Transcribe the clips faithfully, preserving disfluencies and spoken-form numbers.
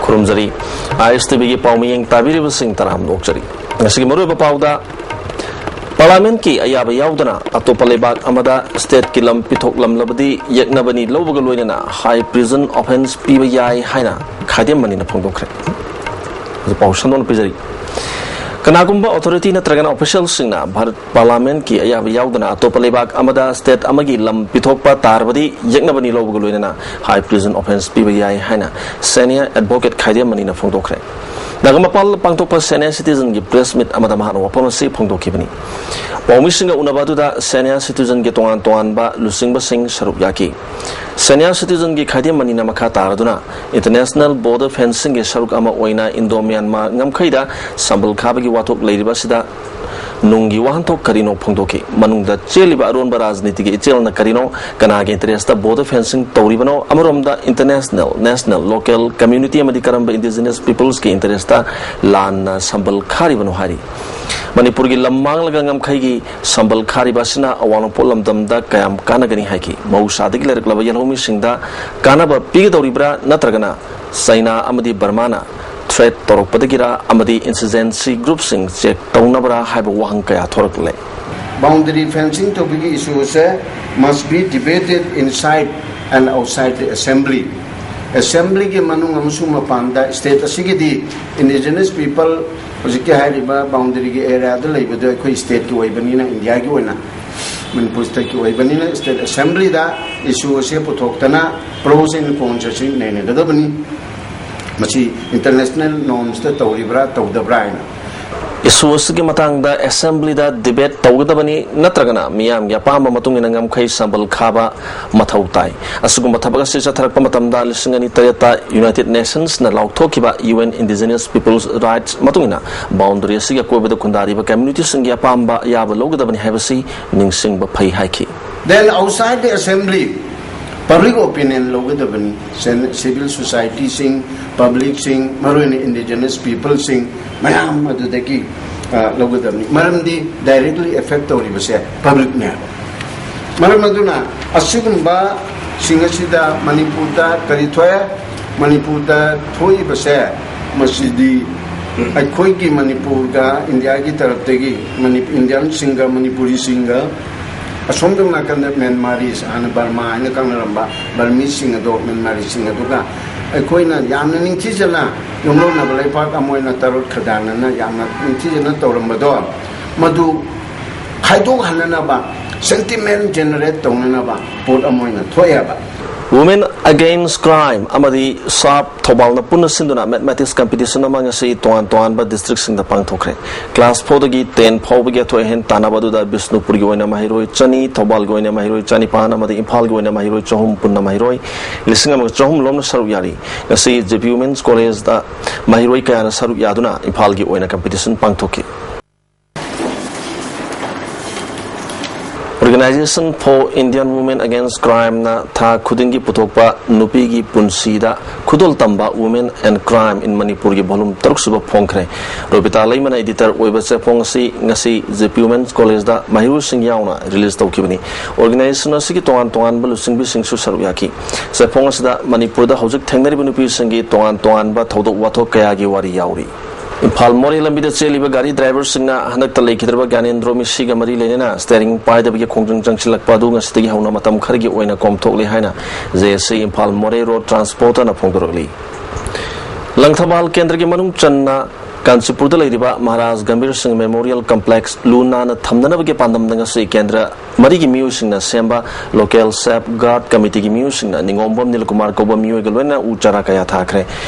ꯈꯨꯔꯨꯝꯖꯔꯤ꯫ ꯑꯥꯏ ꯑꯦꯁ T ꯚꯤꯒꯤ ꯄꯥꯎ ꯃꯤꯌꯦꯡ ꯇꯥꯕꯤꯔꯤꯕꯁꯤꯡ ꯇꯔꯥꯝꯅ ꯑꯣꯛꯆꯔꯤ꯫ ꯉꯁꯤꯒꯤ ꯃꯔꯨꯑꯣꯏꯕ ꯄꯥꯎꯗ, ꯄꯥꯔꯂꯥꯃꯦꯟꯠꯀꯤ ꯑꯌꯥꯕ ꯌꯥꯎꯗꯅ ꯑꯇꯣꯞꯄ ꯂꯩꯕꯥꯛ ꯑꯃꯗ ꯁ꯭ꯇꯦꯠꯀꯤ ꯂꯝ ꯄꯤꯊꯣꯛꯂꯝꯂꯕꯗꯤ ꯌꯦꯛꯅꯕꯅꯤ ꯂꯧꯕꯒ ꯂꯣꯏꯅꯅ ꯍꯥꯏ ꯄ꯭ꯔꯤꯖꯟ ꯑꯣꯐꯦꯟꯁ ꯄꯤꯕ ꯌꯥꯏ ꯍꯥꯏꯅ ꯈꯥꯏꯗꯦꯝ ꯃꯅꯤꯅ ꯐꯣꯡꯗꯣꯛꯈ꯭ꯔꯦ꯫ ꯍꯧꯖꯤꯛ ꯄꯥꯎ ꯁꯟꯗꯣꯛꯅ ꯄꯤꯖꯔꯤ꯫ ꯀꯅꯥꯒꯨꯝꯕ ꯑꯣꯊꯣꯔꯤꯇꯤ ꯅꯠꯇ꯭ꯔꯒꯅ ꯑꯣꯐꯤꯁꯤꯌꯦꯜꯁꯤꯡꯅ ꯚꯥꯔꯠ ꯄꯥꯔꯂꯥꯃꯦꯟꯠꯀꯤ ꯑꯌꯥꯕ ꯌꯥꯎꯗꯅ ꯑꯇꯣꯞꯄ ꯂꯩꯕꯥꯛ ꯑꯃꯗ ꯁ꯭ꯇꯦꯠ ꯑꯃꯒꯤ ꯂꯝ ꯄꯤꯊꯣꯛꯄ ꯇꯥꯔꯕꯗꯤ ꯌꯦꯛꯅꯕꯅꯤ ꯂꯧꯕꯒ ꯂꯣꯏꯅꯅ ꯍꯥꯏ ꯄ꯭ꯔꯤꯖꯟ ꯑꯣꯐꯦꯟꯁ ꯄꯤꯕ ꯌꯥꯏ ꯍꯥꯏꯅ ꯁꯦꯅꯤꯌꯔ ꯑꯦꯗꯚꯣꯀꯦꯠ ꯈꯥꯏꯗꯦꯝ ꯃꯅꯤꯅ ꯐꯣꯡꯗꯣꯛꯈ꯭ꯔꯦ꯫ ꯅꯥꯒꯥꯃꯄꯥꯜꯗ ꯄꯥꯡꯊꯣꯛꯄ ꯁꯦꯅꯤꯌꯔ ꯁꯤꯇꯤꯖꯟꯒꯤ ꯄ꯭ꯔꯦꯁ ꯃꯤꯠ ꯑꯃꯗ ꯃꯍꯥꯛꯅ ꯋꯥꯐꯝ ꯑꯁꯤ ꯐꯣꯡꯗꯣꯛꯈꯤꯕꯅꯤ꯫ ꯄꯥꯎꯃꯤꯁꯤꯡꯒ ꯎꯅꯕ ꯑꯗꯨꯗ ꯁꯦꯅꯤꯌꯔ ꯁꯤꯇꯤꯖꯟꯒꯤ ꯇꯣꯉꯥꯟ ꯇꯣꯉꯥꯟꯕ ꯂꯨꯆꯤꯡꯕꯁꯤꯡ ꯁꯔꯨꯛ ꯌꯥꯈꯤ꯫ ꯁꯦꯅꯤꯌꯔ ꯁꯤꯇꯤꯖꯟꯒꯤ ꯈꯥꯏꯗꯦꯝ ꯃꯅꯤꯅ ꯃꯈꯥ ꯇꯥꯔꯗꯨꯅ, ꯏꯟꯇꯔꯅꯦꯁꯅꯦꯜ ꯕꯣꯔꯗꯔ ꯐꯦꯟꯁꯤꯡꯒꯤ ꯁꯔꯨꯛ ꯑꯃ ꯑꯣꯏꯅ ꯏꯟꯗꯣ ꯃ꯭ꯌꯥꯟꯃꯥꯔ ꯉꯝꯈꯩꯗ ꯁꯝꯕꯜ ꯈꯥꯕꯒꯤ ꯋꯥꯊꯣꯛ ꯂꯩꯔꯤꯕ ꯑꯁꯤꯗ ꯅꯨꯡꯒꯤ ꯋꯥꯍꯟꯊꯣꯛ ꯀꯔꯤꯅꯣ ꯐꯣꯡꯗꯣꯛꯈꯤ꯫ ꯃꯅꯨꯡꯗ ꯆꯦꯜꯂꯤꯕ ꯑꯔꯣꯟꯕ ꯔꯥꯖꯅꯤꯇꯤꯒꯤ ꯏꯆꯦꯜꯅ ꯀꯔꯤꯅꯣ, ꯀꯅꯥꯒꯤ ꯏꯟꯇꯔꯦꯁꯇ ꯕꯣꯔꯗꯔ ꯐꯦꯟꯁꯤꯡ ꯇꯧꯔꯤꯕꯅꯣ, ꯑꯃꯔꯣꯝꯗ ꯏꯟꯇꯔꯅꯦꯁꯅꯦꯜ, ꯅꯦꯁꯅꯦꯜ, ꯂꯣꯀꯦꯜ ꯀꯝꯃ꯭ꯌꯨꯅꯤꯇꯤ ꯑꯃꯗꯤ ꯀꯔꯝꯕ ꯏꯟꯗꯤꯖꯤꯅꯁ ꯄꯤꯄꯜꯁꯀꯤ ꯏꯟꯇꯔꯦꯁꯇ ꯂꯥꯟꯅ ꯁꯝꯕꯜ ꯈꯥꯔꯤꯕꯅꯣ ꯍꯥꯏꯔꯤ꯫ ꯃꯅꯤꯄꯨꯔꯒꯤ ꯂꯝ ꯃꯥꯡꯂꯒ ꯉꯝꯈꯩꯒꯤ ꯁꯝꯕꯜ ꯈꯥꯔꯤꯕ ꯑꯁꯤꯅ ꯑꯋꯥꯡ ꯅꯣꯡꯄꯣꯛ ꯂꯝꯗꯝꯗ ꯀꯌꯥꯝ ꯀꯥꯟꯅꯒꯅꯤ ꯍꯥꯏꯈꯤ꯫ ꯃꯍꯧꯁꯥꯗꯒꯤ ꯂꯩꯔꯛꯂꯕ ꯌꯦꯜꯍꯧꯃꯤꯁꯤꯡꯗ ꯀꯥꯟꯅꯕ ꯄꯤꯒꯗꯧꯔꯤꯕ꯭ꯔꯥ, ꯅꯠꯇ꯭ꯔꯒꯅ ꯆꯩꯅꯥ ꯑꯃꯗꯤ ꯕꯔꯃꯥꯅ ꯊ꯭ꯔꯦꯠ ꯇꯧꯔꯛꯄꯗꯒꯤꯔ ꯑꯃꯗꯤ ꯏꯟꯁꯔꯖꯦꯟꯁꯤ ꯒ꯭ꯔꯨꯞꯁꯤꯡ ꯆꯦꯛ ꯇꯧꯅꯕ꯭ꯔꯥ ꯍꯥꯏꯕ ꯋꯥꯍꯪ ꯀꯌꯥ ꯊꯣꯔꯛꯂꯦ꯫ Boundary fencing ꯇꯧꯕꯒꯤ issue ꯑꯁꯦ must be debated inside and outside the assembly꯫ ꯑꯦꯁꯦꯝꯕ꯭ꯂꯤꯒꯤ ꯃꯅꯨꯡ ꯑꯃꯁꯨꯡ ꯃꯄꯥꯟꯗ ꯁ꯭ꯇꯦꯠ ꯑꯁꯤꯒꯤꯗꯤ ꯏꯟꯗꯤꯖꯤꯅꯁ ꯄꯤꯄꯜ ꯍꯧꯖꯤꯛꯀꯤ ꯍꯥꯏꯔꯤꯕ ꯕꯥꯎꯟꯗꯔꯤꯒꯤ ꯑꯦꯔꯤꯌꯥꯗ ꯂꯩꯕꯗꯣ ꯑꯩꯈꯣꯏ ꯁ꯭ꯇꯦꯠꯀꯤ ꯑꯣꯏꯕꯅꯤꯅ, ꯏꯟꯗꯤꯌꯥꯒꯤ ꯑꯣꯏꯅ ꯃꯅꯤꯄꯨꯔ ꯁ꯭ꯇꯦꯠꯀꯤ ꯑꯣꯏꯕꯅꯤꯅ, ꯁ꯭ꯇꯦꯠ ꯑꯦꯁꯦꯝꯕ꯭ꯂꯤꯗ ꯏꯁꯨ ꯑꯁꯤ ꯄꯨꯊꯣꯛꯇꯅ ꯄ꯭ꯔꯣꯁ ꯑꯦꯟ ꯀꯣꯟꯁ ꯑꯁꯤ ꯅꯩꯅꯒꯗꯕꯅꯤ꯫ ꯃꯁꯤ ꯏꯟꯇꯔꯅꯦꯁꯅꯦꯜ ꯅꯣꯔꯝꯁꯇ ꯇꯧꯔꯤꯕ꯭ꯔꯥ ꯇꯧꯗꯕ꯭ꯔꯥ ꯍꯥꯏꯅ꯫ ꯏꯁꯨ ꯑꯁꯤꯒꯤ ꯃꯇꯥꯡꯗ ꯑꯦꯁꯦꯝꯕ꯭ꯂꯤꯗ ꯗꯤꯕꯦꯠ ꯇꯧꯒꯗꯕꯅꯤ, ꯅꯠꯇ꯭ꯔꯒꯅ ꯃꯤꯌꯥꯝꯒꯤ ꯑꯄꯥꯝꯕ ꯃꯇꯨꯡ ꯏꯟꯅ ꯉꯝꯈꯩ ꯁꯝꯕꯜ ꯈꯥꯕ ꯃꯊꯧ ꯇꯥꯏ꯫ ꯑꯁꯤꯒꯨꯝꯕ ꯊꯕꯛ ꯑꯁꯤ ꯆꯠꯊꯔꯛꯄ ꯃꯇꯝꯗ ꯂꯤꯁꯤꯡ ꯑꯅꯤ ꯇꯔꯦꯠꯇ ꯌꯨꯅꯥꯏꯇꯦꯗ ꯅꯦꯁꯟꯁꯅ ꯂꯥꯎꯊꯣꯛꯈꯤꯕ U N indigenous peoples rights ꯃꯇꯨꯡ ꯏꯟꯅ ꯕꯥꯎꯟꯗꯔꯤ ꯑꯁꯤꯒꯤ ꯑꯀꯣꯏꯕꯗ ꯈꯨꯟꯗꯥꯔꯤꯕ ꯀꯝꯃ꯭ꯌꯨꯅꯤꯇꯤꯁꯤꯡꯒꯤ ꯑꯄꯥꯝꯕ ꯑꯌꯥꯕ ꯂꯧꯒꯗꯕꯅꯤ ꯍꯥꯏꯕꯁꯤ ꯅꯤꯡꯁꯤꯡꯕ ꯐꯩ ꯍꯥꯏꯈꯤ꯫ Then outside the assembly, public opinion ꯂꯧꯒꯗꯕꯅꯤ꯫ ꯁꯦꯟ-, civil societyꯁꯤꯡ, ꯄꯕ꯭ꯂꯤꯛꯁꯤꯡ, ꯃꯔꯨꯑꯣꯏꯅ ꯏꯟꯗꯤꯖꯤꯅꯁ ꯄꯤꯄꯜꯁꯤꯡ ꯃꯌꯥꯝ ꯑꯗꯨꯗꯒꯤ, ꯑ, ꯂꯧꯒꯗꯕꯅꯤ꯫ ꯃꯔꯝꯗꯤ directly affect ꯇꯧꯔꯤꯕꯁꯦ ꯄꯕ꯭ꯂꯤꯛꯅꯦ꯫ ꯃꯔꯝ ꯑꯗꯨꯅ ꯑꯁꯤꯒꯨꯝꯕꯁꯤꯡ ꯑꯁꯤꯗ ꯃꯅꯤꯄꯨꯔꯗ ꯀꯔꯤ ꯊꯣꯛꯑꯦ? ꯃꯅꯤꯄꯨꯔꯗ ꯊꯣꯛꯏꯕꯁꯦ, ꯃꯁꯤꯗꯤ ꯑꯩꯈꯣꯏꯒꯤ ꯃꯅꯤꯄꯨꯔꯒ ꯏꯟꯗꯤꯌꯥꯒꯤ ꯇꯔꯞꯇꯒꯤ ꯃꯅꯤ-, ꯏꯟꯗꯤꯌꯟꯁꯤꯡꯒ ꯃꯅꯤꯄꯨꯔꯤꯁꯤꯡꯒ, ꯑꯁꯣꯝꯗ ꯅꯥꯀꯟꯗ ꯃ꯭ꯌꯥꯟꯃꯥꯔꯤꯁ, ꯍꯥꯟꯅ ꯕꯔꯃꯥ ꯍꯥꯏꯅ ꯈꯪꯅꯔꯝꯕ ꯕꯔꯃꯤꯁꯤꯡ ꯑꯗꯣ, ꯃ꯭ꯌꯥꯟꯃꯥꯔꯤꯁꯤꯡ ꯑꯗꯨꯒ ꯑꯩꯈꯣꯏꯅ ꯌꯥꯝꯅ ꯅꯤꯡꯊꯤꯖꯅ, ꯌꯨꯝꯂꯣꯟꯅꯕ ꯂꯩꯄꯥꯛ ꯑꯃ ꯑꯣꯏꯅ ꯇꯔꯨꯠ ꯈꯗꯥꯅꯅ ꯌꯥꯝꯅ ꯅꯤꯡꯊꯤꯖꯅ ꯇꯧꯔꯝꯕꯗꯣ, ꯃꯗꯨ ꯈꯥꯏꯗꯣꯛꯍꯟꯅꯅꯕ, ꯁꯦꯟꯇꯤꯃꯦꯟ ꯖꯦꯅꯦꯔꯦꯠ ꯇꯧꯅꯅꯕ ꯄꯣꯠ ꯑꯃ ꯑꯣꯏꯅ ꯊꯣꯛꯑꯦꯕ꯫ Women Against Crime ꯑꯃꯗꯤ ꯁꯥꯞ ꯊꯧꯕꯥꯜꯅ ꯄꯨꯟꯅ ꯁꯤꯟꯗꯨꯅ ꯃꯦꯊꯃꯦꯇꯤꯛꯁ ꯀꯝꯄꯤꯇꯤꯁꯟ ꯑꯃ ꯉꯁꯤ ꯇꯣꯉꯥꯟ ꯇꯣꯉꯥꯟꯕ ꯗꯤꯁꯇ꯭ꯔꯤꯛꯁꯤꯡꯗ ꯄꯥꯡꯊꯣꯛꯈ꯭ꯔꯦ꯫ ꯀ꯭ꯂꯥꯁ ꯐꯣꯔꯗꯒꯤ ꯇꯦꯟ ꯐꯥꯎꯕꯒꯤ ꯑꯊꯣꯏ ꯑꯍꯦꯟ ꯇꯥꯟꯅꯕ ꯑꯗꯨꯗ ꯕꯤꯁꯅꯨꯄꯨꯔꯒꯤ ꯑꯣꯏꯅ ꯃꯍꯩꯔꯣꯏ ꯆꯅꯤ, ꯊꯧꯕꯥꯜꯒꯤ ꯑꯣꯏꯅ ꯃꯍꯩꯔꯣꯏ ꯆꯅꯤꯄꯥꯟ ꯑꯃꯗꯤ ꯏꯝꯐꯥꯜꯒꯤ ꯑꯣꯏꯅ ꯃꯍꯩꯔꯣꯏ ꯆꯍꯨꯝ, ꯄꯨꯟꯅ ꯃꯍꯩꯔꯣꯏ ꯂꯤꯁꯤꯡ ꯑꯃꯒ ꯆꯍꯨꯝ ꯂꯣꯝꯅ ꯁꯔꯨꯛ ꯌꯥꯔꯤ꯫ ꯉꯁꯤ ꯖꯦ ꯄꯤ ꯋꯨꯃꯦꯟꯁ ꯀꯣꯂꯦꯖꯇ ꯃꯍꯩꯔꯣꯏ ꯀꯌꯥꯅ ꯁꯔꯨꯛ ꯌꯥꯗꯨꯅ ꯏꯝꯐꯥꯜꯒꯤ ꯑꯣꯏꯅ ꯀꯝꯄꯤꯇꯤꯁꯟ ꯄꯥꯡꯊꯣꯛꯈꯤ꯫ Organisation for Indian Women Against Crime ꯅ ꯊꯥ ꯈꯨꯗꯤꯡꯒꯤ ꯄꯨꯊꯣꯛꯄ ꯅꯨꯄꯤꯒꯤ ꯄꯨꯟꯁꯤꯗ ꯈꯨꯗꯣꯜ ꯇꯝꯕ Women and Crime in ꯃꯅꯤꯄꯨꯔꯒꯤ ꯚꯣꯂꯨꯝ ꯇꯔꯨꯛ ꯁꯨꯕ ꯐꯣꯡꯈ꯭ꯔꯦ꯫ ꯔꯣꯕꯤꯇꯥ ꯂꯩꯃꯅ ꯏꯗꯤꯇꯔ ꯑꯣꯏꯕ ꯆꯦꯐꯣꯡ ꯑꯁꯤ ꯉꯁꯤ ꯖꯦ ꯄꯤ ꯋꯨꯃꯦꯟꯁ ꯀꯣꯂꯦꯖꯇ ꯃꯍꯩꯔꯣꯏꯁꯤꯡ ꯌꯥꯎꯅ ꯔꯤꯂꯤꯖ ꯇꯧꯈꯤꯕꯅꯤ꯫ ꯑꯣꯔꯒꯅꯥꯏꯖꯦꯁꯟ ꯑꯁꯤꯒꯤ ꯇꯣꯉꯥꯟ ꯇꯣꯉꯥꯟꯕ ꯂꯨꯆꯤꯡꯕꯤꯁꯤꯡꯁꯨ ꯁꯔꯨꯛ ꯌꯥꯈꯤ꯫ ꯆꯦꯐꯣꯡ ꯑꯁꯤꯗ ꯃꯅꯤꯄꯨꯔꯗ ꯍꯧꯖꯤꯛ ꯊꯦꯡꯅꯔꯤꯕ ꯅꯨꯄꯤꯁꯤꯡꯒꯤ ꯇꯣꯉꯥꯟ ꯇꯣꯉꯥꯟꯕ ꯊꯧꯗꯣꯛ ꯋꯥꯊꯣꯛ ꯀꯌꯥꯒꯤ ꯋꯥꯔꯤ ꯌꯥꯎꯔꯤ꯫ ꯏꯝꯐꯥꯜ ꯃꯣꯔꯦ ꯂꯝꯕꯤꯗ ꯆꯦꯜꯂꯤꯕ ꯒꯥꯔꯤ ꯗ꯭ꯔꯥꯏꯚꯔꯁꯤꯡꯅ ꯍꯟꯗꯛꯇ ꯂꯩꯈꯤꯗ꯭ꯔꯕ ꯒ꯭ꯌꯥꯅꯦꯟꯗ꯭ꯔꯣ ꯃꯤꯁꯤꯒ ꯃꯔꯤ ꯂꯩꯅꯅ ꯁ꯭ꯇꯤꯌꯔꯤꯡ ꯄꯥꯏꯗꯕꯒꯤ ꯈꯣꯡꯖꯪ ꯆꯪꯁꯤꯜꯂꯛꯄ ꯑꯗꯨ ꯉꯁꯤꯗꯒꯤ ꯍꯧꯅ ꯃꯇꯝ ꯈꯔꯒꯤ ꯑꯣꯏꯅ ꯀꯣꯝꯊꯣꯛꯂꯦ ꯍꯥꯏꯅ ꯖꯦ ꯑꯦꯁ ꯁꯤ ꯏꯝꯐꯥꯜ ꯃꯣꯔꯦ ꯔꯣꯗ ꯇ꯭ꯔꯥꯟꯁꯄꯣꯔꯠꯅ ꯐꯣꯡꯗꯣꯔꯛꯂꯤ꯫ ꯂꯪꯊꯕꯥꯜ ꯀꯦꯟꯗ꯭ꯔꯒꯤ ꯃꯅꯨꯡ ꯆꯟꯅ ꯀꯥꯟꯆꯤꯄꯨꯔꯗ ꯂꯩꯔꯤꯕ ꯃꯍꯥꯔꯥꯖ ꯒꯝꯚꯤꯔ ꯁꯤꯡ ꯃꯦꯃꯣꯔꯤꯌꯦꯜ ꯀꯝꯄ꯭ꯂꯦꯛꯁ ꯂꯨ ꯅꯥꯟꯅ ꯊꯝꯅꯅꯕꯒꯤ ꯄꯥꯟꯗꯝꯗ ꯉꯁꯤ ꯀꯦꯟꯗ꯭ꯔ ꯃꯔꯤꯒꯤ ꯃꯤꯑꯣꯏꯁꯤꯡꯅ ꯁꯦꯝꯕ ꯂꯣꯀꯦꯜ ꯁꯦꯐ ꯒꯥꯔꯗ ꯀꯃꯤꯇꯤꯒꯤ ꯃꯤꯑꯣꯏꯁꯤꯡꯅ ꯅꯤꯉꯣꯝꯕꯝ ꯅꯤꯜꯀꯨꯃꯥꯔ ꯀꯧꯕ ꯃꯤꯑꯣꯏꯒ ꯂꯣꯏꯅꯅ ꯎ ꯆꯥꯔꯥ ꯀꯌꯥ ꯊꯥꯈ꯭ꯔꯦ꯫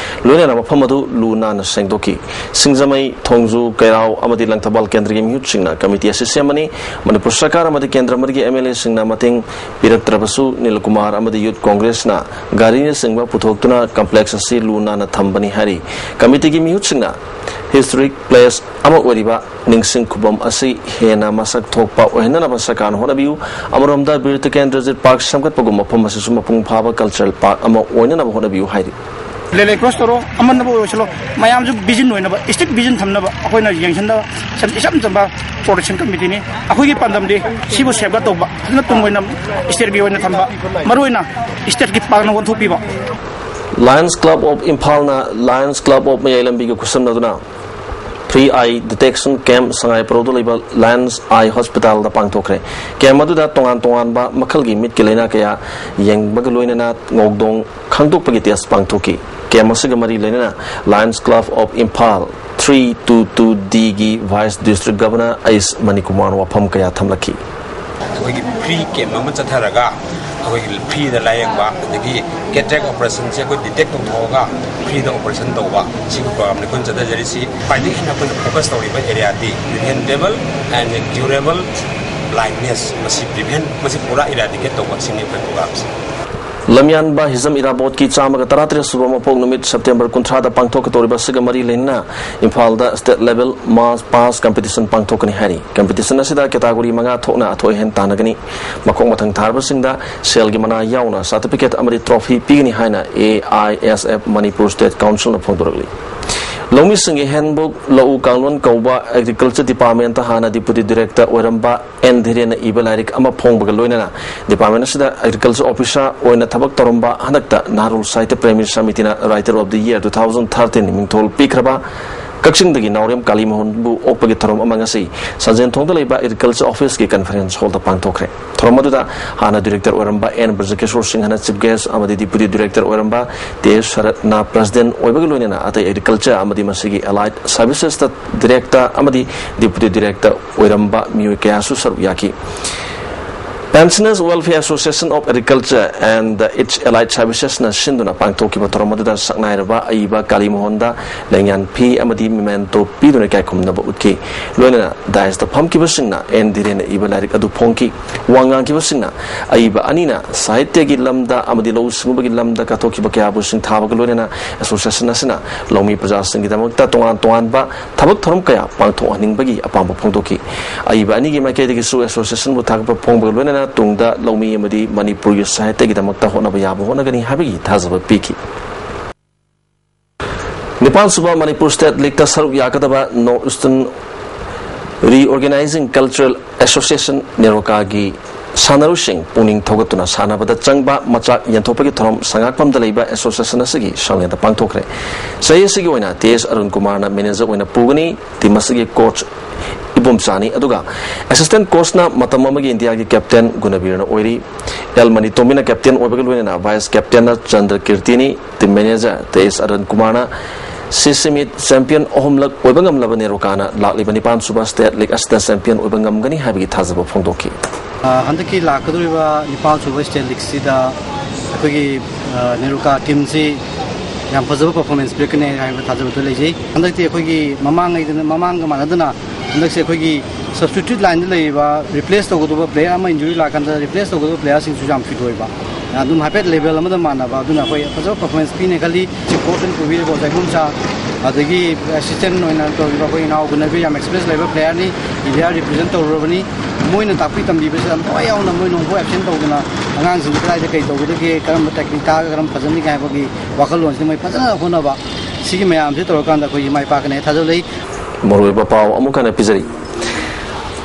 ꯂꯣꯏꯅꯅ ꯃꯐꯝ ꯑꯗꯨ ꯂꯨ ꯅꯥꯟꯅ ꯁꯦꯡꯗꯣꯛꯈꯤ꯫ ꯁꯤꯡꯖꯃꯩ, ꯊꯣꯡꯖꯨ, ꯀꯩꯔꯥꯎ ꯑꯃꯗꯤ ꯂꯪꯊꯕꯥꯜ ꯀꯦꯟꯗ꯭ꯔꯒꯤ ꯃꯤꯍꯨꯠꯁꯤꯡꯅ ꯀꯃꯤꯇꯤ ꯑꯁꯤ ꯁꯦꯝꯃꯅꯤ꯫ ꯃꯅꯤꯄꯨꯔ ꯁꯔꯀꯥꯔ ꯑꯃꯗꯤ ꯀꯦꯟꯗ꯭ꯔ ꯃꯔꯤꯒꯤ ꯑꯦꯝ ꯑꯦꯜ ꯑꯦꯁꯤꯡꯅ ꯃꯇꯦꯡ ꯄꯤꯔꯛꯇ꯭ꯔꯕꯁꯨ ꯅꯤꯜꯀꯨꯃꯥꯔ ꯑꯃꯗꯤ ꯌꯨꯠ ꯀꯣꯡꯒ꯭ꯔꯦꯁꯅ ꯒꯥꯔꯤꯅꯆꯤꯡꯕ ꯄꯨꯊꯣꯛꯇꯨꯅ ꯀꯝꯄ꯭ꯂꯦꯛꯁ ꯑꯁꯤ ꯂꯨ ꯅꯥꯟꯅ ꯊꯝꯕꯅꯤ ꯍꯥꯏꯔꯤ꯫ ꯀꯃꯤꯇꯤꯒꯤ ꯃꯤꯍꯨꯠꯁꯤꯡꯅ ꯍꯤꯁꯇꯣꯔꯤꯛ ꯄ꯭ꯂꯦꯁ ꯑꯃ ꯑꯣꯏꯔꯤꯕ ꯅꯤꯡꯁꯤꯡ ꯈꯨꯕꯝ ꯑꯁꯤ ꯍꯦꯟꯅ ꯃꯁꯛ ꯊꯣꯛꯄ ꯑꯣꯏꯍꯟꯅꯅꯕ ꯁꯔꯀꯥꯔꯅ ꯍꯣꯠꯅꯕꯤꯌꯨ꯫ ꯑꯃꯔꯣꯝꯗ ꯕꯤꯔ ꯇꯤꯀꯦꯟꯗ꯭ꯔꯖꯤꯠ ꯄꯥꯔꯛ ꯁꯦꯝꯒꯠꯄꯒꯨꯝ ꯃꯐꯝ ꯑꯁꯤꯁꯨ ꯃꯄꯨꯡ ꯐꯥꯕ ꯀꯜꯆꯔꯦꯜ ꯄꯥꯔꯛ ꯑꯃ ꯑꯣꯏꯅꯅꯕ ꯍꯣꯠꯅꯕꯤꯌꯨ ꯍꯥꯏꯔꯤ꯫ ꯂꯦꯂꯦ ꯀ꯭ꯔꯣꯁ ꯇꯧꯔꯣ, ꯑꯃꯟꯅꯕ ꯑꯣꯏꯁꯤꯜꯂꯣ, ꯃꯌꯥꯝꯁꯨ ꯚꯤꯖꯟ ꯑꯣꯏꯅꯕ, ꯁ꯭ꯇꯦꯠ ꯚꯤꯖꯟ ꯊꯝꯅꯕ ꯑꯩꯈꯣꯏꯅ ꯌꯦꯡꯁꯤꯟꯗꯕ ꯁꯝ-, ꯏꯆꯝ ꯆꯝꯕ ꯄ꯭ꯔꯣꯇꯦꯛꯁꯟ ꯀꯃꯤꯇꯤꯅꯤ꯫ ꯑꯩꯈꯣꯏꯒꯤ ꯄꯥꯟꯗꯝꯗꯤ ꯁꯤꯕꯨ ꯁꯦꯐꯒꯥꯔꯗ ꯇꯧꯕ, ꯐꯖꯅ ꯇꯨꯡ ꯑꯣꯏꯅ ꯁ꯭ꯇꯦꯠꯀꯤ ꯑꯣꯏꯅ ꯊꯝꯕ, ꯃꯔꯨꯑꯣꯏꯅ ꯁ꯭ꯇꯦꯠꯀꯤ ꯄꯥꯔꯛꯅ ꯑꯣꯟꯊꯣꯛꯄꯤꯕ꯫ Lions Club of Imphalꯅ Lions Club of ꯃꯌꯥꯏ ꯂꯝꯕꯤꯒ ꯈꯨꯠꯁꯝꯅꯗꯨꯅ Free Eye Detection Camp ꯁꯉꯥꯏ ꯄ꯭ꯔꯧꯗ ꯂꯩꯕ Lions Eye Hospitalꯗ ꯄꯥꯡꯊꯣꯛꯈ꯭ꯔꯦ꯫ Camp ꯑꯗꯨꯗ ꯇꯣꯉꯥꯟ ꯇꯣꯉꯥꯟꯕ ꯃꯈꯜꯒꯤ ꯃꯤꯠꯀꯤ ꯂꯥꯏꯅꯥ ꯀꯌꯥ ꯌꯦꯡꯕꯒ ꯂꯣꯏꯅꯅ ꯉꯧꯗꯣꯡ ꯈꯪꯗꯣꯛꯄꯒꯤ test ꯄꯥꯡꯊꯣꯛꯈꯤ꯫ Camp ꯑꯁꯤꯒ ꯃꯔꯤ ꯂꯩꯅꯅ Lions Club of Imphal three two two Dꯒꯤ Vice District Governor ꯑꯩꯁ ꯃꯅꯤꯀꯨꯃꯥꯔ ꯋꯥꯐꯝ ꯀꯌꯥ ꯊꯝꯂꯛꯈꯤ꯫ ꯑꯩꯈꯣꯏꯒꯤ free camp ꯑꯃ ꯆꯠꯊꯔꯒ ꯑꯩꯈꯣꯏꯒꯤ freeꯗ ꯂꯥꯏꯌꯦꯡꯕ, ꯑꯗꯒꯤ cataract operationꯁꯦ ꯑꯩꯈꯣꯏ detect ꯇꯧꯊꯣꯛꯑꯒ freeꯗ operation ꯇꯧꯕ, ꯁꯤꯒꯤ programꯅꯤ ꯑꯩꯈꯣꯏꯅ ꯆꯠꯊꯖꯔꯤꯁꯤ꯫ ꯈ꯭ꯋꯥꯏꯗꯒꯤ ꯍꯦꯟꯅ ꯑꯩꯈꯣꯏꯅ focus ꯇꯧꯔꯤꯕ areaꯗꯤ preventable and curable blindness, ꯃꯁꯤ prevent, ꯃꯁꯤ ꯄꯨꯔꯥ eradicate ꯇꯧꯕ, ꯁꯤꯅꯤ ꯑꯩꯈꯣꯏ programꯁꯦ꯫ ꯂꯝꯌꯥꯟꯕ ꯍꯤꯖꯝ ꯏꯔꯥꯕꯣꯠꯀꯤ ꯆꯥꯝꯃꯒ ꯇꯔꯥꯇꯔꯦꯠ ꯁꯨꯕ ꯃꯄꯣꯛ ꯅꯨꯃꯤꯠ September ꯀꯨꯟꯊ꯭ꯔꯥꯗ ꯄꯥꯡꯊꯣꯛꯀꯗꯧꯔꯤꯕ ꯑꯁꯤꯒ ꯃꯔꯤ ꯂꯩꯅꯅ ꯏꯝꯐꯥꯜꯗ state level mass pass competition ꯄꯥꯡꯊꯣꯛꯀꯅꯤ ꯍꯥꯏꯔꯤ꯫ Competition ꯑꯁꯤꯗ category ꯃꯉꯥ ꯊꯣꯛꯅ ꯑꯊꯣꯏ ꯑꯍꯦꯟ ꯇꯥꯟꯅꯒꯅꯤ꯫ ꯃꯈꯣꯡ ꯃꯊꯪ ꯊꯥꯔꯕꯁꯤꯡꯗ ꯁꯦꯜꯒꯤ ꯃꯅꯥ ꯌꯥꯎꯅ certificate ꯑꯃꯗꯤ trophy ꯄꯤꯒꯅꯤ ꯍꯥꯏꯅ A I S F Manipur State Councilꯅ ꯐꯣꯡꯗꯣꯔꯛꯂꯤ꯫ ꯂꯧꯃꯤꯁꯤꯡꯒꯤ handbook, ꯂꯧꯎ ꯀꯥꯡꯂꯣꯟ ꯀꯧꯕ Agriculture Departmentꯇ ꯍꯥꯟꯅ Deputy Director ꯑꯣꯏꯔꯝꯕ ꯑꯦꯟ ꯙꯤꯔꯦꯟꯅ ꯏꯕ ꯂꯥꯏꯔꯤꯛ ꯑꯃ ꯐꯣꯡꯕꯒ ꯂꯣꯏꯅꯅ department ꯑꯁꯤꯗ Agriculture Officer ꯑꯣꯏꯅ ꯊꯕꯛ ꯇꯧꯔꯝꯕ, ꯍꯟꯗꯛꯇ ꯅꯍꯥꯔꯣꯜ ꯁꯥꯍꯤꯇ꯭ꯌ Premi ꯁꯃꯤꯇꯤꯅ Writer of the Year two thousand thirteen ꯃꯤꯡꯊꯣꯜ ꯄꯤꯈ꯭ꯔꯕ ꯀꯛꯆꯤꯡꯗꯒꯤ ꯅꯥꯎꯔꯦꯝ ꯀꯥꯂꯤꯃꯣꯍꯟꯕꯨ ꯑꯣꯛꯄꯒꯤ ꯊꯧꯔꯝ ꯑꯃ ꯉꯁꯤ ꯁꯟꯖꯦꯟꯊꯣꯡꯗ ꯂꯩꯕ Agriculture Officeꯀꯤ conference hallꯗ ꯄꯥꯡꯊꯣꯛꯈ꯭ꯔꯦ꯫ ꯊꯧꯔꯝ ꯑꯗꯨꯗ ꯍꯥꯟꯅ Director ꯑꯣꯏꯔꯝꯕ ꯑꯦꯟ ꯕ꯭ꯔꯖꯀꯤꯁꯣꯔ ꯁꯤꯡꯍꯅ Chief Guest ꯑꯃꯗꯤ Deputy Director ꯑꯣꯏꯔꯝꯕ ꯇꯦ ꯁꯔꯠꯅ President ꯑꯣꯏꯕꯒ ꯂꯣꯏꯅꯅ ꯑꯇꯩ Agriculture ꯑꯃꯗꯤ ꯃꯁꯤꯒꯤ Allied Servicesꯇ Director ꯑꯃꯗꯤ Deputy Director ꯑꯣꯏꯔꯝꯕ ꯃꯤꯑꯣꯏ ꯀꯌꯥꯁꯨ ꯁꯔꯨꯛ ꯌꯥꯈꯤ꯫ Pensioners Welfare Association of Agriculture and its Allied Servicesꯅ ꯁꯤꯟꯗꯨꯅ ꯄꯥꯡꯊꯣꯛꯈꯤꯕ ꯊꯧꯔꯝ ꯑꯗꯨꯗ ꯁꯛꯅꯥꯏꯔꯕ ꯑꯏꯕ ꯀꯥꯂꯤꯃꯣꯍꯟꯗ ꯂꯦꯡꯌꯥꯟ ꯐꯤ ꯑꯃꯗꯤ memento ꯄꯤꯗꯨꯅ ꯏꯀꯥꯏ ꯈꯨꯝꯅꯕ ꯎꯠꯈꯤ꯫ ꯂꯣꯏꯅꯅ dais ꯐꯝꯈꯤꯕꯁꯤꯡꯅ ꯑꯦꯟ ꯙꯤꯔꯦꯟꯅ ꯏꯕ ꯂꯥꯏꯔꯤꯛ ꯑꯗꯨ ꯐꯣꯡꯈꯤ꯫ ꯋꯥ ꯉꯥꯡꯈꯤꯕꯁꯤꯡꯅ ꯑꯏꯕ ꯑꯅꯤꯅ ꯁꯥꯍꯤꯇ꯭ꯌꯒꯤ ꯂꯝꯗ ꯑꯃꯗꯤ ꯂꯧꯎ ꯁꯤꯡꯎꯕꯒꯤ ꯂꯝꯗ ꯀꯠꯊꯣꯛꯈꯤꯕ ꯀꯌꯥꯕꯨ ꯁꯤꯡꯊꯥꯕꯒ ꯂꯣꯏꯅꯅ association ꯑꯁꯤꯅ ꯂꯧꯃꯤ ꯄ꯭ꯔꯖꯥꯁꯤꯡꯒꯤꯗꯃꯛꯇ ꯇꯣꯉꯥꯟ ꯇꯣꯉꯥꯟꯕ ꯊꯕꯛ ꯊꯧꯔꯝ ꯀꯌꯥ ꯄꯥꯡꯊꯣꯛꯍꯟꯅꯤꯡꯕꯒꯤ ꯑꯄꯥꯝꯕ ꯐꯣꯡꯗꯣꯛꯈꯤ꯫ ꯑꯏꯕ ꯑꯅꯤꯒꯤ ꯃꯥꯏꯀꯩꯗꯒꯤꯁꯨ associationꯕꯨ ꯊꯥꯒꯠꯄ ꯐꯣꯡꯕꯒ ꯂꯣꯏꯅꯅ ꯇꯨꯡꯗ ꯂꯧꯃꯤ ꯑꯃꯗꯤ ꯃꯅꯤꯄꯨꯔꯒꯤ ꯁꯥꯍꯤꯇ꯭ꯌꯒꯤꯗꯃꯛꯇ ꯍꯣꯠꯅꯕ ꯌꯥꯕ ꯍꯣꯠꯅꯒꯅꯤ ꯍꯥꯏꯕꯒꯤ ꯊꯥꯖꯕ ꯄꯤꯈꯤ꯫ ꯅꯤꯄꯥꯟ ꯁꯨꯕ ꯃꯅꯤꯄꯨꯔ State Leagueꯇ ꯁꯔꯨꯛ ꯌꯥꯒꯗꯕ North Eastern Reorganizing Cultural Association, NEROCAꯒꯤ ꯁꯥꯟꯅꯔꯣꯏꯁꯤꯡ ꯄꯨꯛꯅꯤꯡ ꯊꯧꯒꯠꯇꯨꯅ ꯁꯥꯟꯅꯕꯗ ꯆꯪꯕ ꯃꯆꯥꯛ ꯌꯦꯟꯊꯣꯛꯄꯒꯤ ꯊꯧꯔꯝ ꯁꯉꯥꯛꯄꯝꯗ ꯂꯩꯕ ꯑꯦꯁꯣꯁꯤꯌꯦꯁꯟ ꯑꯁꯤꯒꯤ ꯁꯪꯂꯦꯟꯗ ꯄꯥꯡꯊꯣꯛꯈ꯭ꯔꯦ꯫ ꯆꯍꯤ ꯑꯁꯤꯒꯤ ꯑꯣꯏꯅ ꯇꯤ ꯑꯦꯁ ꯑꯔꯨꯟ ꯀꯨꯃꯥꯔꯅ ꯃꯦꯅꯦꯖꯔ ꯑꯣꯏꯅ ꯄꯨꯒꯅꯤ꯫ ꯇꯤꯝ ꯑꯁꯤꯒꯤ ꯀꯣꯆ ꯏꯕꯣꯝꯆꯥꯅꯤ, ꯑꯗꯨꯒ ꯑꯦꯁꯤꯁꯇꯦꯟ ꯀꯣꯆꯅ ꯃꯇꯝ ꯑꯃꯒꯤ ꯏꯟꯗꯤꯌꯥꯒꯤ ꯀꯦꯞꯇꯦꯟ ꯒꯨꯅꯕꯤꯔꯅ ꯑꯣꯏꯔꯤ꯫ ꯑꯦꯜ ꯃꯅꯤ ꯇꯣꯝꯕꯤꯅ ꯀꯦꯞꯇꯦꯟ ꯑꯣꯏꯕꯒ ꯂꯣꯏꯅꯅ ꯚꯥꯏꯁ ꯀꯦꯞꯇꯦꯟꯅ ꯆꯟꯗ꯭ꯔ ꯀꯤꯔꯇꯤꯅꯤ꯫ ꯇꯤꯝ ꯃꯦꯅꯦꯖꯔ ꯇꯦ ꯑꯦꯁ ꯑꯔꯨꯟ ꯀꯨꯃꯥꯔꯅ ꯁꯤ ꯁꯤ ꯃꯤꯠ ꯆꯦꯝꯄꯤꯌꯟ ꯑꯍꯨꯝꯂꯛ ꯑꯣꯏꯕ ꯉꯝꯂꯕ ꯅꯦꯔꯣꯀꯥꯅ ꯂꯥꯛꯂꯤꯕ ꯅꯤꯄꯥꯟ ꯁꯨꯕ ꯁ꯭ꯇꯦꯠ ꯂꯤꯒ ꯑꯁꯤꯗ ꯆꯦꯝꯄꯤꯌꯟ ꯑꯣꯏꯕ ꯉꯝꯒꯅꯤ ꯍꯥꯏꯕꯒꯤ ꯊꯥꯖꯕ ꯐꯣꯡꯗꯣꯛꯈꯤ꯫ ꯑ, ꯍꯟꯗꯛꯀꯤ ꯂꯥꯛꯀꯗꯧꯔꯤꯕ ꯅꯤꯄꯥꯟ ꯁꯨꯕ ꯁ꯭ꯇꯦꯠ ꯂꯤꯒꯁꯤꯗ ꯑꯩꯈꯣꯏꯒꯤ, ꯑ, ꯅꯦꯔꯣꯀꯥ ꯇꯤꯝꯁꯤ ꯌꯥꯝ ꯐꯖꯕ ꯄꯔꯐꯣꯔꯃꯦꯟꯁ ꯄꯤꯔꯛꯀꯅꯤ ꯍꯥꯏꯕ ꯊꯥꯖꯕꯗꯣ ꯂꯩꯖꯩ꯫ ꯍꯟꯗꯛꯇꯤ ꯑꯩꯈꯣꯏꯒꯤ ꯃꯃꯥꯡꯉꯩꯗꯅ, ꯃꯃꯥꯡꯒ ꯃꯥꯟꯅꯗꯅ ꯍꯟꯗꯛꯁꯦ ꯑꯩꯈꯣꯏꯒꯤ ꯁꯕꯁꯇꯤꯇ꯭ꯌꯨꯠ ꯂꯥꯏꯟꯗ ꯂꯩꯔꯤꯕ ꯔꯤꯄ꯭ꯂꯦꯁ ꯇꯧꯒꯗꯧꯕ ꯄ꯭ꯂꯦꯌꯔ ꯑꯃ ꯏꯟꯖꯨꯔꯤ ꯂꯥꯛꯀꯥꯟꯗ ꯔꯤꯄ꯭ꯂꯦꯁ ꯇꯧꯒꯗꯧꯕ ꯄ꯭ꯂꯦꯌꯔꯁꯤꯡꯁꯨ ꯌꯥꯝ ꯐꯤꯠ ꯑꯣꯏꯕ, ꯑꯗꯨꯝ ꯍꯥꯏꯐꯦꯠ ꯂꯦꯚꯦꯜ ꯑꯃꯗ ꯃꯥꯟꯅꯕ, ꯑꯗꯨꯅ ꯑꯩꯈꯣꯏ ꯐꯖꯕ ꯄꯔꯐꯣꯔꯃꯦꯟꯁ ꯄꯤꯅꯦ ꯈꯜꯂꯤ꯫ ꯁꯤ ꯀꯣꯆꯅ ꯄꯨꯕꯤꯔꯤꯕ ꯑꯣꯖꯥ ꯏꯕꯣꯝꯆꯥ, ꯑꯗꯒꯤ ꯑꯦꯁꯤꯁꯇꯦꯟ ꯑꯣꯏꯅ ꯇꯧꯔꯤꯕ ꯑꯩꯈꯣꯏ ꯏꯅꯥꯎ ꯒꯨꯅꯕꯤꯔ ꯌꯥꯝ ꯑꯦꯛꯁꯄꯤꯔꯤꯌꯦꯟꯁ ꯂꯩꯕ ꯄ꯭ꯂꯦꯌꯔꯅꯤ, ꯏꯟꯗꯤꯌꯥ ꯔꯤꯄ꯭ꯔꯖꯦꯟ ꯇꯧꯔꯨꯔꯕꯅꯤ꯫ ꯃꯣꯏꯅ ꯇꯥꯛꯄꯤ ꯇꯝꯕꯤꯕꯁꯤꯗ ꯂꯣꯏ ꯌꯥꯎꯅ ꯃꯣꯏ ꯅꯣꯡꯐꯥꯎ ꯑꯦꯕꯁꯦꯟ ꯇꯧꯗꯅ ꯑꯉꯥꯡꯁꯤꯡꯁꯤ ꯀꯗꯥꯏꯗ ꯀꯩ ꯇꯧꯒꯗꯒꯦ, ꯀꯔꯝꯕ ꯇꯦꯛꯅꯤꯛ ꯇꯥꯛꯑꯒ ꯀꯔꯝ ꯐꯖꯅꯤꯒꯦ ꯍꯥꯏꯕꯒꯤ ꯋꯥꯈꯜꯂꯣꯟꯁꯤꯗ ꯃꯣꯏ ꯐꯖꯅ ꯍꯣꯠꯅꯕ, ꯁꯤꯒꯤ ꯃꯌꯥꯝꯁꯤ ꯇꯧꯔꯀꯥꯟꯗ ꯑꯩꯈꯣꯏꯒꯤ ꯃꯥꯏ ꯄꯥꯛꯀꯅꯤ ꯍꯥꯏ ꯊꯥꯖꯕ ꯂꯩ꯫ ꯃꯔꯨꯑꯣꯏꯕ ꯄꯥꯎ ꯑꯃꯨꯛ ꯍꯟꯅ ꯄꯤꯖꯔꯤ꯫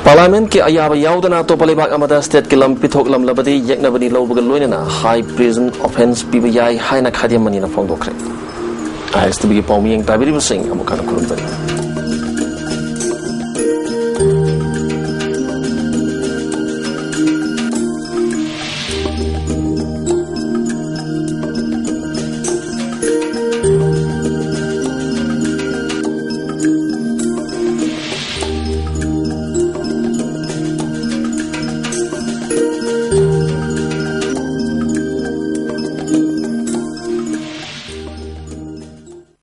ꯄꯥꯔꯂꯥꯃꯦꯟꯠꯀꯤ ꯑꯌꯥꯕ ꯌꯥꯎꯗꯅ ꯑꯇꯣꯞꯄ ꯂꯩꯕꯥꯛ ꯑꯃꯗ ꯁ꯭ꯇꯦꯠꯀꯤ ꯂꯝ ꯄꯤꯊꯣꯛꯂꯝꯂꯕꯗꯤ ꯌꯦꯛꯅꯕꯅꯤ ꯂꯧꯕꯒ ꯂꯣꯏꯅꯅ ꯍꯥꯏ ꯇ꯭ꯔꯤꯖꯟ ꯑꯣꯐꯦꯟꯁ ꯄꯤꯕ ꯌꯥꯏ ꯍꯥꯏꯅ ꯈꯥꯗꯦꯝ ꯃꯅꯤꯅ ꯐꯣꯡꯗꯣꯛꯈ꯭ꯔꯦ꯫ ꯑꯥꯏ ꯑꯦꯁ ꯇꯤ ꯚꯤꯒꯤ ꯄꯥꯎꯃꯤꯌꯦꯡ ꯇꯥꯕꯤꯔꯤꯕꯁꯤꯡ ꯑꯃꯨꯛ ꯍꯟꯅ ꯈꯨꯔꯨꯝꯖꯔꯤ꯫